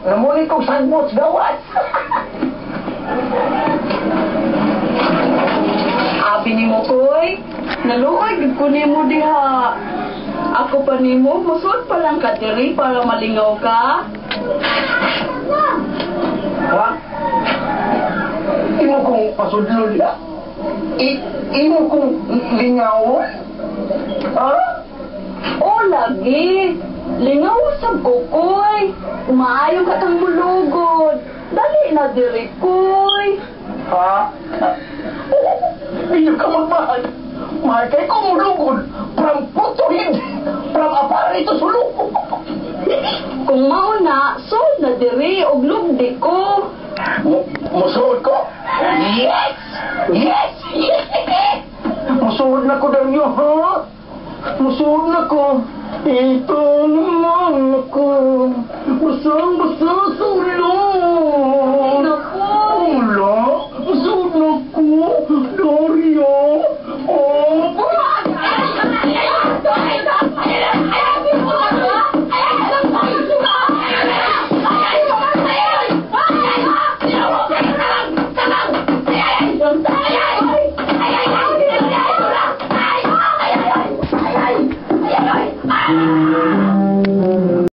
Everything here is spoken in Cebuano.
Namunit kong sagbot sa gawas. Abi nimo, Koy. Naluoy gid ko nimo diha. Ako pa nimo, musod pa lang ka diri para malingaw ka. Ha? Imo kong pasudlo diha? Imo kong lingawon? Ha? O lagi. Lingaw sab ko, Koy. Maayo ka kang mulugod. Dali na diri, Koy. Ha? Hindi ka magmahal. Mahal kay ko mulugod. From Putuhid. From Apari to Sulu. Kung mao na, sold na diri og lugdi ko. Musuod ko? Yes! Yes! Yes! Musuod na ko, Dario, ha? Musuod na ko. Ito naman ako. Busang-busa.